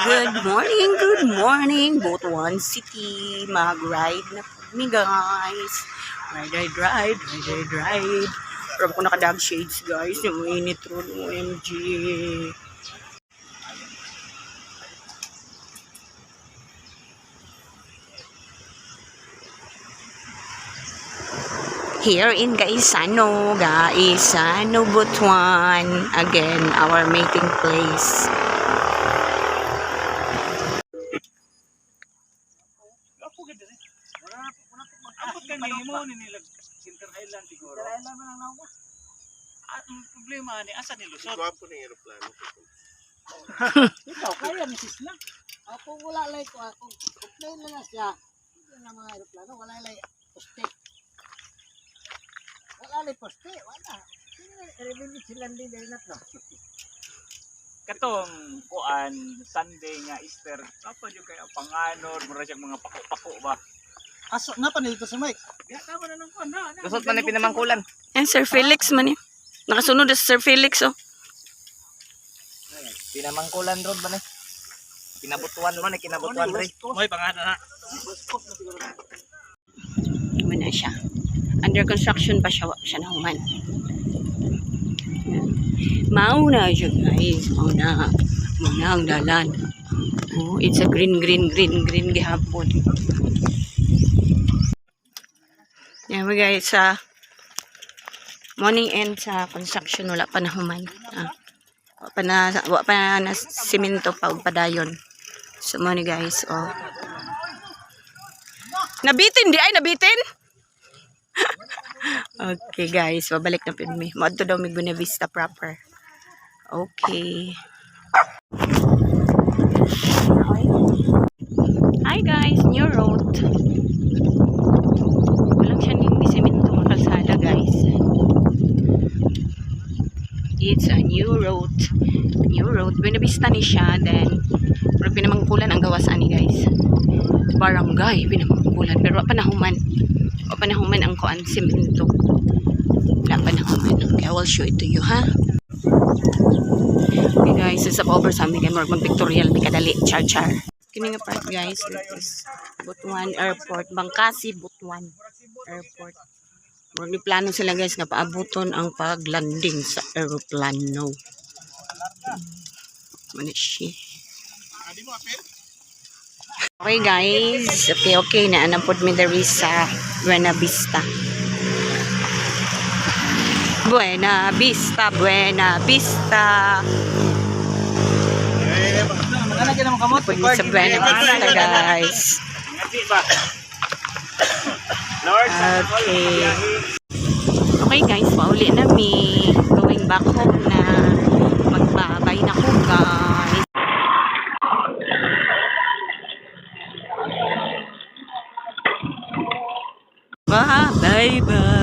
Good morning, Butuan City. Mag-ride na po mi, guys. Ride, ride, ride, ride, ride, ride. Pero ako naka-dog shades, guys. Yung init ron, OMG. Here in Gaisano, Gaisano, Butuan. Again, our meeting place. Ambot ka ni mo ni nila Center Island siguro. Center Island man ang nawa. At ang problema ni asa ni lusot. Gwapo ng eroplano. Ikaw, kaya ni Sisla. Ako wala lay ko, ako complain lang na siya. Hindi na mga aeroplano, wala lay poste. Wala lay poste, wala. Revenue sila din dahil na to. Katong kuan Sunday nga Easter. Apa jud kay ang panganod mura siyang mga pako-pako ba. Aso, nga pa nito sa mic. Diha ka man nang kuan na. Lusot man ni pinamangkulan. Eh, Sir Felix man eh. Nakasunod na si Sir Felix, oh. Pinamangkulan road ba ni? Kinabutuan man ni kinabutuan re. Moy pangalan na. Muna siya. Under construction pa siya, wa pa siya nahuman. Yan. Mauna siya, guys. Mauna. Mauna ang dalan. Oh, it's a green, green, green, green gihapon. Yan we guys, sa morning end sa construction, wala pa nahuman. Ah, wa pa na simento pa ug padayon. So mo ni guys, oh. Nabitin di ay nabitin. Okay guys, babalik na pud mi. Moadto daw mig Buena Vista proper. Okay. Hi guys, new road. Walang siya ning gisemento nga kalsada guys. It's a new road. New road. Buena Vista ni siya. Then, pero pinamangkulan ang gawas ani guys. Barangay, pinamangkulan. Pero wa pa nahuman. Wa pa nahuman ang kuan semento. Wala pa nahuman. Okay, I will show it to you, ha? Okay guys, sa over sa amin kay murag mag-pictorial mi kadali, char char. Kini nga part guys, this is Butuan Airport, Bangkasi Butuan Airport. Murag ni plano sila guys nga paabuton ang paglanding sa eroplano. Muna siya. Okay guys, okay na anapod mi diri sa Buena Vista. Buena Vista, Buena Vista. Magana ka naman kamot. Napod mi sa Buena Vista guys. Ngati ba? Lord, sa Okay. Okay guys, pauli na mi. Going back home na. Magbabay na ko guys. Bye bye.